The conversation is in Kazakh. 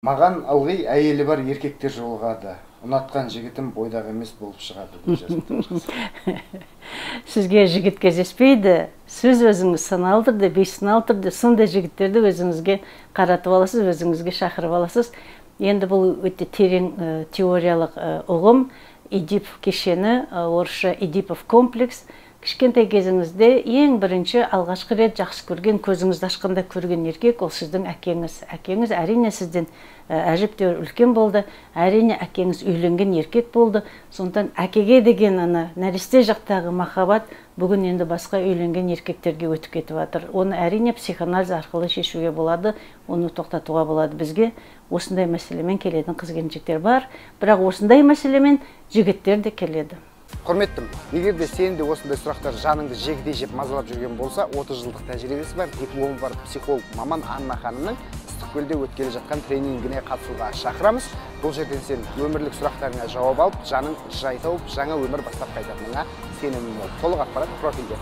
Маған ылғи әйелі бар еркектер жолығады. Ұнатқан жігітім бойдақ емес болып шығады деп жазыпты. Сізге жігіт кездеспейді. Сіз өзіңіз саналы түрде, бейсаналы түрде сондай жігіттерді өзіңізге қаратып аласыз, өзіңізге шақырып аласыз. Енді бұл өте терең теориялық ұғым. Эдип кешені, орысша Эдипов комплекс. Кішкентай кезіңізде ең бірінші алғашқы рет жақсы көрген, көзіңізді ашқанда көрген еркек ол сіздің әкеңіз. Әкеңіз әрине сізден әжептәуір үлкен болды, әрине әкеңіз үйленген еркек болды. Сондықтан әкеге деген ана нәресте жақтағы махаббат бүгін енді басқа үйленген еркектерге өтіп кетіп жатыр. Оны әрине психоанализ арқылы шешуге болады, оны тоқтатуға болады. Бізге осындай мәселемен келетін қыз келіншектер бар, бірақ осындай мәселемен жігіттер де келеді. Құрметтім, егер де сен де осындай сұрақтар жаныңды жегідей жеп мазалап жүрген болса, 30 жылдық тәжірибесі бар, дипломы бар психолог маман Анна ханымның Ыстықкөлде өткелі жатқан тренингіне қатысуға шақырамыз. Бұл жерден сен өмірлік сұрақтарыңа жауап алып, жаның жай тауып, жаңа өмір бастап қайтатыныңа сенімім мол. Толық ақпарат профильде.